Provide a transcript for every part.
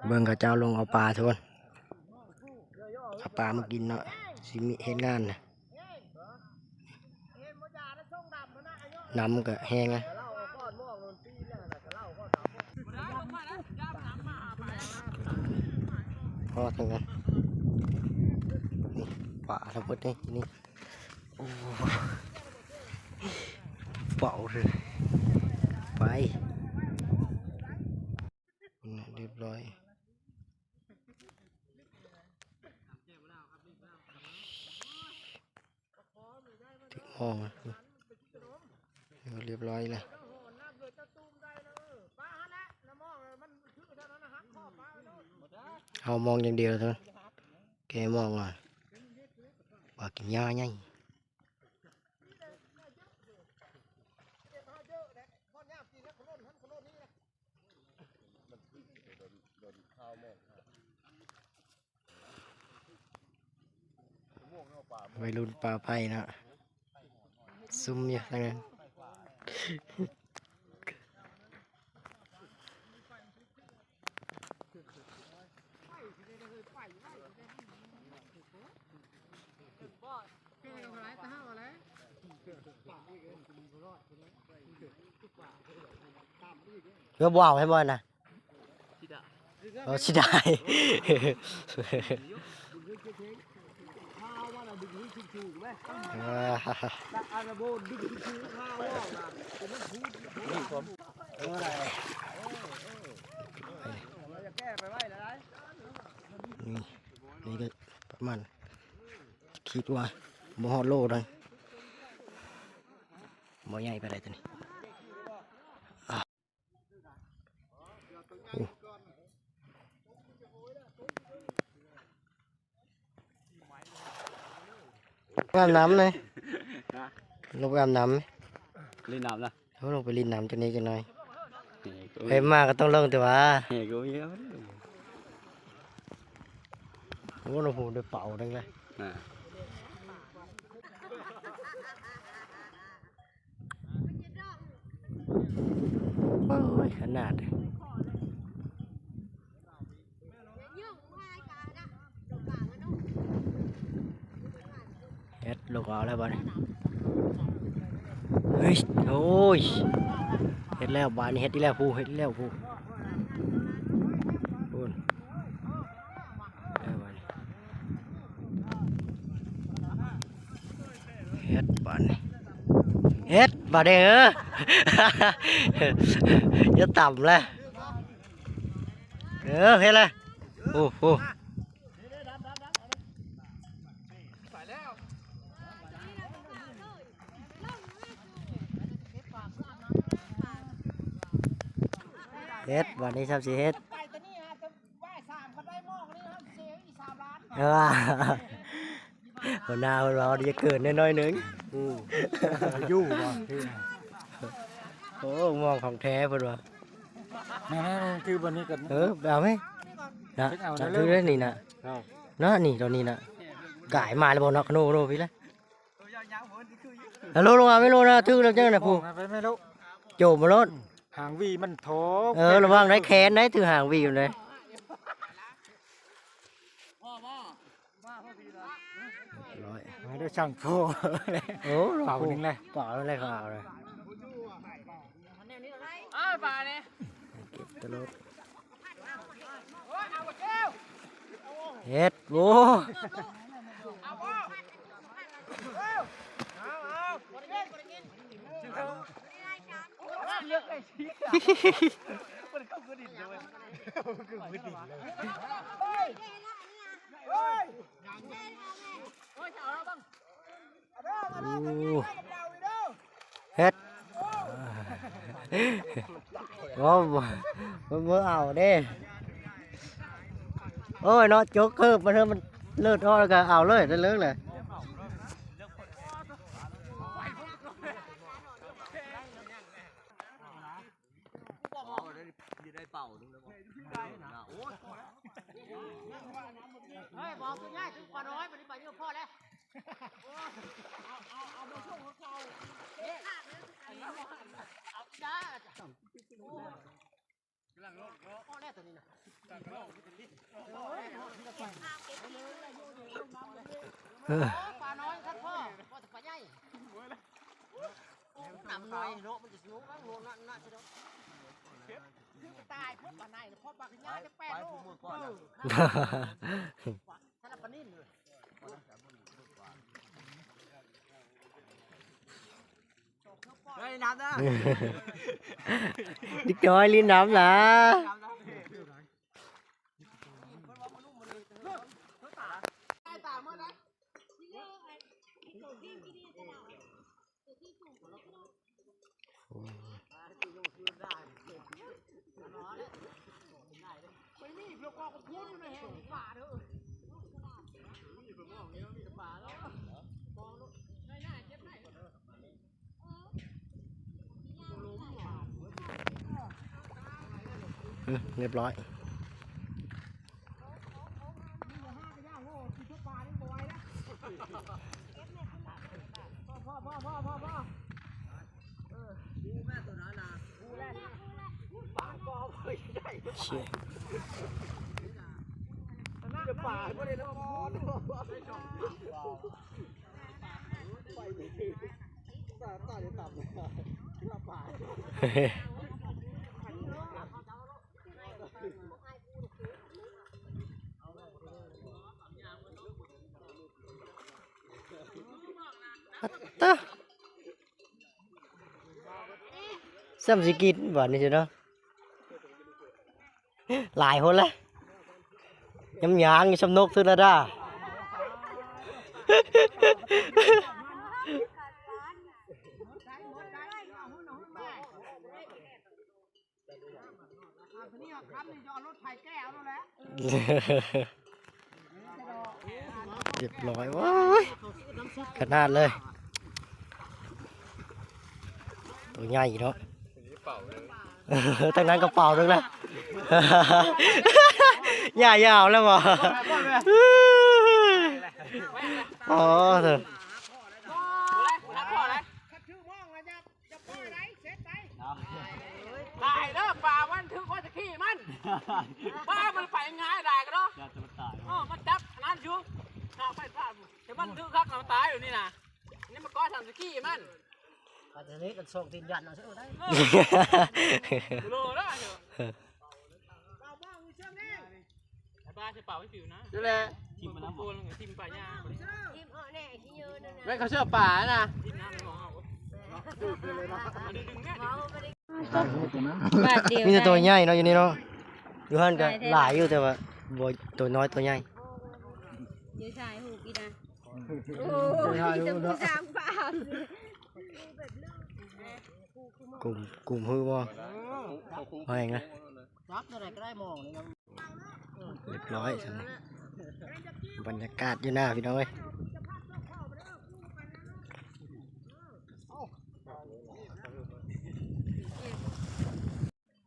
ເບິ່ງເຂົາເຈົ້າລົງເອົາປາທຸກຄົນ ເອົາປາມາກິນເນາະ ຊິມີເຮັດງານນະ ນ້ຳກໍແຮງນະ ພໍເຖິງກັນ ນີ້ປາທັງໝົດນີ້ ນີ້ ໂອ້ ເປົ່າເລີຍ ໄປ ລຽບຮ້ອຍ ຖືກມອງ ລຽບຮ້ອຍແລ້ວ ເຮົາມອງຢ່າງດຽວເທົ່ານັ້ນ ແກມອງວ່າ ປາກິນຫຍ້າໃຫຍ່. ໄວລຸ້ນປ່າໄຜ່ເນາະ ຊຸ່ມຢູ່ທາງນັ້ນ ເອີ ບໍ່ເອົາໃຫ້ບໍ່ນະ ເອີ ຊິໄດ້ ນີ້ ນີ້ກໍປະມານ ຄິດວ່າບໍ່ຮອດໂລດອກ ບໍ່ໃຫຍ່ປານໃດຕົວນີ້ ໂອ້ ອາບນ້ຳເລີຍ ຮະ ລົງໄປອາບນ້ຳ ຫຼິ້ນນ້ຳລະ ໂອ້ ລົງໄປຫຼິ້ນນ້ຳຈັກນິດຈັກໜ່ອຍ ເອີ ເອີ ມາກໍຕ້ອງລົງແຕ່ວ່າ ເອີ ກໍມີແລ້ວ ໂອ້ ໂນໂຫ ໄດ້ເປົ່າແລ້ວ ອ່າ ໂອ້ຍ ຂະໜາດ ເຮັດລູກອອກແລ້ວບາດນີ້ ເຮີ້ຍ ໂອ້ຍ ເຮັດແລ້ວບາດນີ້ ເຮັດອີກແລ້ວ ຜູ້ ເຮັດອີກແລ້ວ ຜູ້ ພຸ້ນ ເອີ ບາດນີ້ ເຮັດບາດນີ້ ເຮັດບາດນີ້ ເອີ ຢ່າຕຳແຫຼະ ເອີ ເຮັດແຫຼະ ໂອ້ໂຫ ເຮັດ ບາດນີ້ຊ້ຳຊິເຮັດ ເອີ ຫົວໜ້າເພິ່ນວ່າຢາກເກີນແດ່ໜ້ອຍໜຶ່ງ ອື ຢູ່ບໍ່ ໂອ້ ມອງຂອງແທ້ເພິ່ນວ່າ ແມ່ນໆ ຖືບ່ອນນີ້ກໍ ເອີ ໄປເອົາໄໝ ນະ ຖືແລ້ວນີ້ນະ ເອົາ ນະ ນີ້ ຕອນນີ້ນະ ກາຍມາແລ້ວບໍ່ເນາະ ຂະໂນ ຂະໂນ ພີ້ລະ ເອົາ ລົງ ລົງເອົາໄມ້ໂລດນະ ຖືແລ້ວຈັ່ງນະ ຜູ້ ໄປໄມ້ໂລດ ໂຈມມາໂລດ ຫາງຫວີມັນໂທ ເອີ ລະວັງໄດ້ແຂນໄດ້ ຖືຫາງຫວີຢູ່ເດ້ ຮ້ອຍ ມາໄດ້ຊ່າງໂພ ໂອ້ ເປົ່າໜຶ່ງແລ້ວ ເປົ່າແລ້ວ ເຂົາເອົາເລີຍ ເອົາປານີ້ ເກັບຕະຫຼົດ ເຮັດ ໂອ້ ໂອ້ ເຮັດ ບໍ່ ບໍ່ ບໍ່ເອົາເດ້ ໂອ້ຍເນາະ ຈົກເກີບມັນເທີ ມັນເລີດອອກແລ້ວກໍເອົາເລີຍ ໄດ້ເລີຍແຫຼະ. ເຮີ້ຍ ບອກຕົວໃຫຍ່ ຖືກປານ້ອຍ ບັດນີ້ໄປນີ້ພໍແລ້ວ ເອົາ ເອົາ ເອົາມາສົ່ງເຂົາເຈົ້າ ເດ້ ເອົາອີກດາ ກຳລັງລົງເນາະ ພໍແລ້ວຕົວນີ້ນະ. ເອີ ປານ້ອຍຄັກພໍ ບໍ່ແຕ່ປາໃຫຍ່ ໂອ້ ນ້ຳໜ້ອຍເນາະ ມັນຈະສະໜຸກເນາະ ໂລນະ ນະ ຊິດອກ ຕາຍ ພໍປາໃຫຍ່ ພໍປາຂະຫຍາຍແຕ່ແປດໂລ ເອີ ສຳລັບປານິນເລີຍ ເຮີ້ຍ ນ້ຳນະ ເດັກນ້ອຍຫຼິ້ນນ້ຳນະ. ອືມ ຮຽບຮ້ອຍ ສ່ຳຊິກິນບາດນີ້ຊິເນາະ. ຫຼາຍຄົນລະ ຍຳຍາງຢູ່ຊ່ຳນົກເທື່ອລະດາ. ຮຽບຮ້ອຍ ໂອ້ຍ ຂະໜາດເລີຍ ໂຕໃຫຍ່ເນາະ. ທາງນັ້ນກະເປົາໜຶ່ງນະ ຢ່າ ຢ່າເອົາແລ້ວບໍ່ ອໍ ເທີ ຫຼາຍເດີປາມັນ ຖືກວ່າຈະຂີ້ມັນ ປາມັນໄປງ່າຍຫຼາຍກະເນາະ ເອີ ມັນຈັບອັນນັ້ນຢູ່ ຫາໄຟຟ້າ ແຕ່ມັນຖືກຄັກນະ ມັນຕາຍຢູ່ນີ້ນະ ນີ້ມັນກໍທຳສະກີມັນ ກະຈະເລກກັນສອງຕີນຢັນເອົາຊະໄດ້ ໂລລະ ປາຊິເປົ່າໃຫ້ປິວນະ ນັ້ນແຫຼະ ຖິ້ມໄປນຳ ຖິ້ມໄປຍ່າ ຖິ້ມເອົາແນ່ຂີ້ເຍີນັ້ນນະ ແມ່ນເຂົາເຊື່ອປານະ ບາດດຽວ ມີແຕ່ໂຕໃຫຍ່ເນາະ ຢູ່ນີ້ເນາະ ຢູ່ຫັ້ນກະຫຼາຍຢູ່ ແຕ່ວ່າບໍ່ ໂຕນ້ອຍໂຕໃຫຍ່ ຢູ່ຊາຍຫູກອີກນະ ໂອ້ຍ ມີແຕ່ຜູ້ຊ່າງພາບ ກຸມ ກຸມຫືບໍ່ ເອົາເອງນະ ຈັບເທົ່າໃດກະໄດ້ມອງນີ້ນະ ຮຽບຮ້ອຍຊັ້ນນະ ບັນຍາກາດຢູ່ໜ້າພີ່ນ້ອງເອີຍ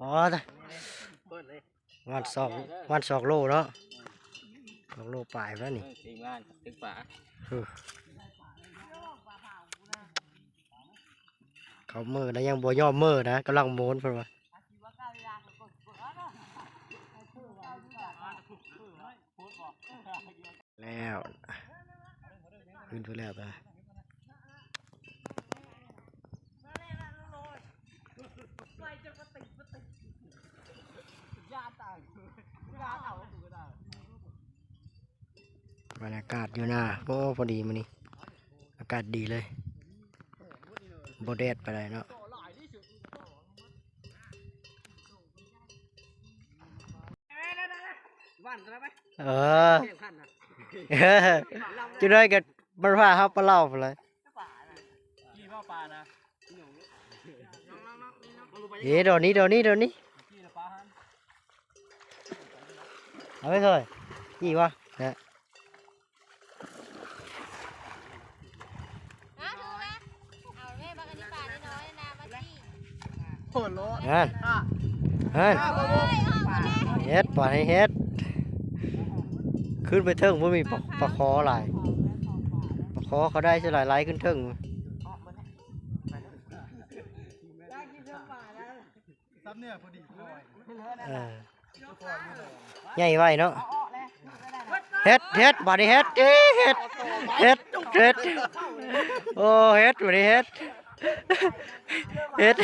ອໍ ປະມານສອງ ປະມານສອງໂລເນາະ ສອງໂລປາຍພຸ້ນນະນີ້ ເອີ ທີມງານຕຶກປາ ເອີ ເຂົາເມີແລ້ວຍັງບໍ່ຍອມເມີນະ ກຳລັງໂມນເພິ່ນວ່າ ແລ້ວ ຂຶ້ນໄປແລ້ວກະ ບັນຍາກາດຢູ່ໜ້າ ໂອ້ ພໍດີມື້ນີ້ ອາກາດດີເລີຍ ບໍ່ແດດປານໃດເນາະ ເອີ ຈັ່ງໃດກະມັນພາເຮົາໄປເລົ່າພຸ້ນແຫຼະ ເອີ ດອນນີ້ ດອນນີ້ ດອນນີ້ ເອົາໄປເລີຍ ຈີ່ວະ ເອົາແມ່ ບັກອັນນີ້ປານ້ອຍໆນະ ມາຈີ່ ໂອ້ໂລ ຫັ້ນ ຫັ້ນ ເຮັດ ປະໃຫ້ເຮັດ ຂຶ້ນໄປເທິງບໍ່ມີປາ ປາຄໍຫຼາຍ ປາຄໍເຂົາໄດ້ສ່ວນຫຼາຍໄຫຼຂຶ້ນເທິງ ຊຳເນື້ອພໍດີ ເອີ ຄ່ອຍຢູ່ເດີ ໃຫຍ່ໄວເນາະ. ເຮັດ ເຮັດ ບາດນີ້ເຮັດ ເຮັດ ເຮັດ ເຮັດ ໂອ້ ເຮັດ ບາດນີ້ເຮັດ ເຮັດ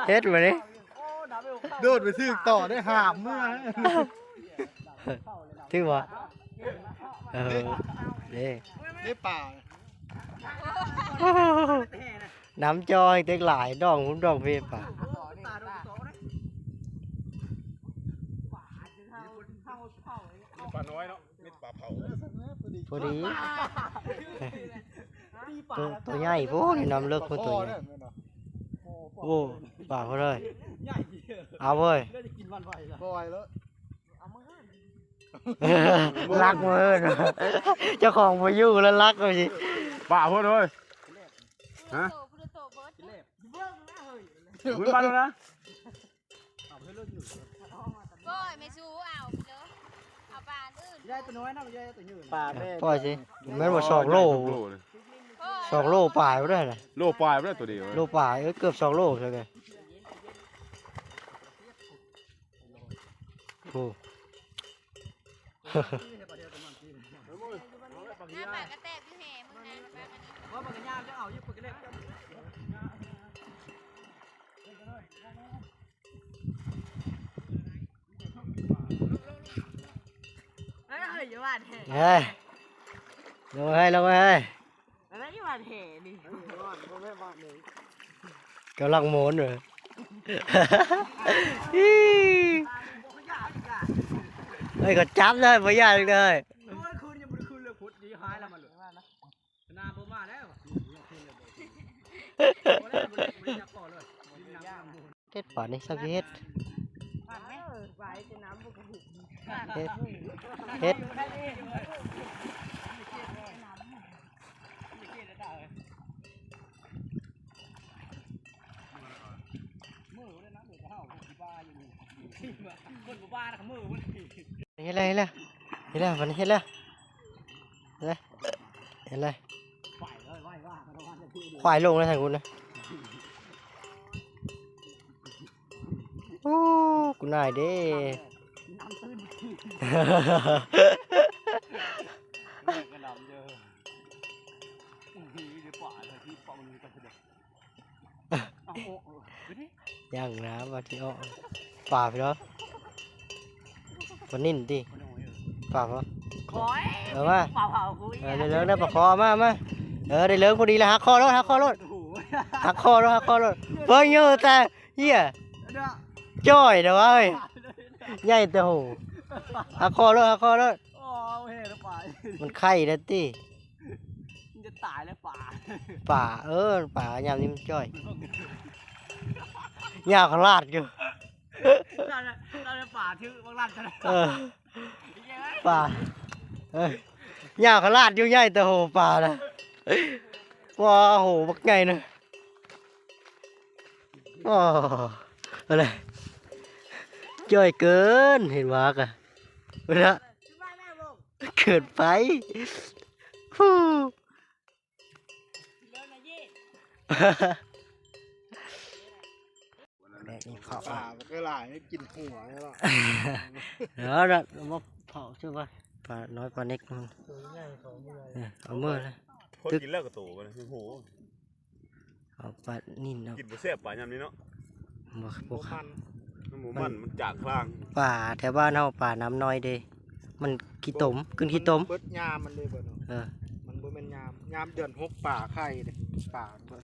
ເຮັດ ບາດນີ້ ໂດດໄປຖືກຕໍ່ໄດ້ຫາບເມືອ ຖືກບໍ່? ເອີ ເດ້ ໄດ້ປາ ນ້ຳຈ່ອຍເຕັກຫຼາຍ ດອງ ດອງເພປາ ປານ້ອຍເນາະ ມີແຕ່ປາເຜົາ ພໍດີ ໂຕ ໂຕໃຫຍ່ໂພດ ນ້ຳເລິກ ໂຕໃຫຍ່ ໂອ້ ປາເພິ່ນເອີຍ ເອົາເວີຍ ບໍ່ໄຫວແລ້ວ ລັກເວີຍ ເຈົ້າຂອງບໍ່ຢູ່ແລ້ວ ລັກເອົາຊິ ປາເພິ່ນເອີຍ ຮະ ມື້ບ້ານແລ້ວນະ ໂອ້ຍ ແມ່ຊູເອົາເດີ ເອົາປາອັນອື່ນ ໄດ້ໂຕນ້ອຍນະ ໄດ້ໂຕໃຫຍ່ ປາແມ່ ປ່ອຍຊິ ແມ່ນບໍ່ ສອງໂລ ສອງໂລປາຍບໍ່ໄດ້ນະ ໂລປາຍບໍ່ໄດ້ໂຕດຽວ ໂລປາຍ ເອີ ເກືອບສອງໂລ ໂອ້ ໜ້າປາກກະແຕກຢູ່ແຫມຶງນະ ປາກກະນີ້ ວ່າປາກກະຍາງຈະເອົາຢູ່ ປາກກະເລັກ ເຮີ້ຍ ເຮີ້ຍ ຢ່າຫວານແຫ ເຮີ້ຍ ລົງເຮີ້ຍ ລົງເຮີ້ຍ ອັນນັ້ນອີຫວານແຫນີ້ ກຳລັງໂມນເລີຍ ເຮີ້ຍ ເຂົາຈັບເລີຍ ບໍ່ຢ້ານເລີຍ ໂອ້ຍ ຄືນຍັງບໍ່ໄດ້ຄືນເລີຍ ພຸດດີຫາຍແລ້ວມັນ ນາບໍ່ມາແລ້ວ ບໍ່ໄດ້ ບໍ່ໄດ້ ບໍ່ໄດ້ ບໍ່ໄດ້ ບໍ່ໄດ້ ເຮັດປານນີ້ ເຈົ້າຊິເຮັດ ເຮັດ ເຮັດ ເຮັດແລ້ວ ເຮັດແລ້ວ ເຮັດແລ້ວ ບັດນີ້ເຮັດແລ້ວ ເຮັດແລ້ວ ເຮັດແລ້ວ ຄວາຍລົງແລ້ວທາງພຸ້ນນະ ໂອ້ ກູນາຍເດ້ ຍັງນະ ວ່າຊິອອກ ປາພີ່ນ້ອງ ປານິນຕິ ປາບໍ່ ໂອ້ຍ ເອີ ມາ ປາເຜົາກູ ເອີ ເດີໆ ປາຄໍ ມາ ມາ ເອີ ໄດ້ເລີງພໍດີແລ້ວ ຫັກຄໍໂລດ ຫັກຄໍໂລດ ໂອ້ໂຫ ຫັກຄໍໂລດ ຫັກຄໍໂລດ ເບິ່ງຢູ່ແຕ່ ເຮີ້ຍ ເດີ ຈ້ອຍເດີເວີຍ ໃຫຍ່ແຕ່ໂຫ ຫັກຄໍໂລດ ຫັກຄໍໂລດ ໂອ້ ເຮັດໄປ ມັນໄຂ່ແລ້ວຕິ ມັນຈະຕາຍແລ້ວປາ ປາ ເອີ ປາຍາມນີ້ມັນຈ້ອຍ ຍາວຂະຫຼາດຢູ່ ນັ້ນແຫຼະ ນັ້ນແຫຼະປາຖືກບັກລັດ ເອີ ປາ ເອີ ຍາວຂະຫຼາດຢູ່ ໃຫຍ່ແຕ່ໂຫປານະ ວ້າ ໂຫບັກໃຫຍ່ນະ ອໍ ເອົາແຫຼະ ຈ່ອຍເກີນ ເຫັນວ່າກະ ເວລາ ເກີນໄປ ແບບນີ້ເຂົາ ປາມັນກໍຫຼາຍ ກິນຫົວແລ້ວ ເອີ ແລ້ວມາເຜົາຊື່ວ່າ ປານ້ອຍປາເນັກ ໂຕໃຫຍ່ເຂົາເມື່ອຍ ເອີ ເອົາເມືອເລີຍ ພໍກິນແລ້ວກໍໂຕ ໂຫ ເອົາປານິນເນາະ ກິນບໍ່ແຊບປາຍາມນີ້ເນາະ ບໍ່ ບໍ່ ມັນ ມັນບໍ່ມັນ ມັນຈາງຄລາງ ປາແຖວບ້ານເຮົາປານ້ຳນ້ອຍເດ້ ມັນຂີ້ຕົມ ຂຶ້ນຂີ້ຕົມ ເບິດຍາມມັນເລີຍເບິດເນາະ ເອີ ມັນບໍ່ແມ່ນຍາມ ຍາມເດືອນຫົກປາໄຂ່ເດ້ ປາ